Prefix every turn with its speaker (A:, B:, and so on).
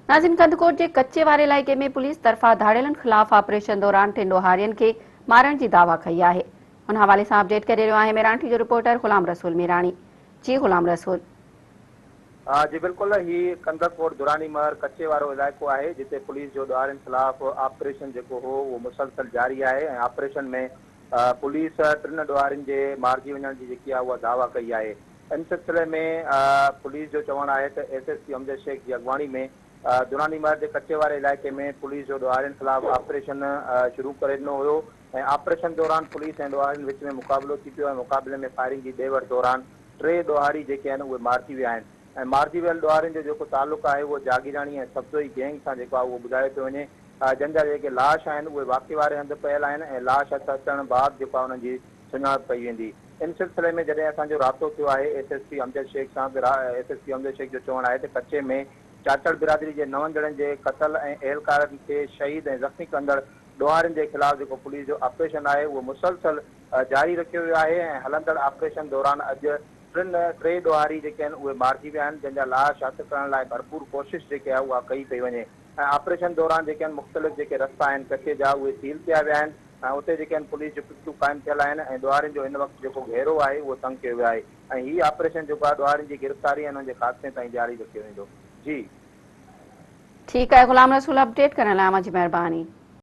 A: ناظرين ڪنڌڪوٽ جي ڪچي واري علائقي ۾ پوليس طرفان ڌاڙيلن خلاف آپريشن دوران ٽن ڏوهارين کي مارڻ جي دعويٰ ڪئي آهي. ان حوالي سان اپڊيٽ ڪري رهيو آهي ميراڻ ٽي جو رپورٽر غلام رسول ميراڻي. جي غلام رسول.
B: جي بلڪل هي ڪنڌڪوٽ دراني مهر ڪچي وارو علائقو آهي جتي پوليس جو ڏوهارين خلاف آپريشن جيڪو هو اهو مسلسل جاري آهي ۽ آپريشن ۾ پوليس ٽن ڏوهارين جي مارجي وڃڻ جي جيڪي آهي اها دعويٰ ڪئي آهي. ان سلسلي ۾ پوليس جو چوڻ آهي ته S S P Amjad Shaikh جي اڳواڻي ۾ دراني مهر جي ڪچي واري علائقي ۾ پوليس جو ڏوهارين خلاف آپريشن شروع ڪري ڏنو هيو ۽ آپريشن دوران پوليس ۽ ڏوهارين وچ ۾ مقابلو ٿي پيو ۽ مقابلي ۾ فائرنگ جي ڏي وٺ دوران ٽي ڏوهاري جيڪي آهن اهي مارجي ويا آهن ۽ مارجي ويل ڏوهارين جو جيڪو تعلق آهي اهو جاگيراڻي ۽ سبزوئي گينگ سان جيڪو آهي اهو ٻڌايو پيو وڃي جن جا جيڪي لاش آهن اهي واقعي واري هنڌ پيل آهن ۽ لاش هٿ اچڻ بعد جيڪو آهي انهن جي سڃاڻپ ڪئي ويندي. ان سلسلي ۾ جڏهن اسان جو رابطو ٿيو آهي S S P Amjad Shaikh سان ته S S P Amjad Shaikh جو چوڻ آهي ته ڪچي ۾ چاچڙ برادري جي نون ڄڻن جي قتل ۽ اهلڪارن کي شهيد ۽ زخمي ڪندڙ ڏوهارين جي خلاف جيڪو پوليس جو آپريشن آهي اهو مسلسل جاري رکيو ويو آهي ۽ هلندڙ آپريشن دوران اڄ ٽن ٽي ڏوهاري جيڪي آهن اهي مارجي ويا آهن جن جا لاش هٿ ڪرڻ لاء ڀرپور ڪوشش جيڪي آهي اها ڪئي پئي وڃي ۽ آپريشن دوران جيڪي آهن مختلف جيڪي رستا آهن ڪچي جا اهي سيل ڪيا ويا آهن. ۽ اتي جيڪي آهن پوليس جون پڪٽون قائم ٿيل آهن ۽ ڏوهارين جو هن وقت جيڪو گهيرو آهي اهو تنگ ڪيو ويو آهي ۽ هي آپريشن جيڪو آهي ڏوهارين جي گرفتاري ۽ انهن جي خاتمي تائين جاري رکيو ويندو. جي.
A: ٺيڪ آهي غلام رسول اپڊيٽ ڪرڻ لاء اوهان جي مهرباني.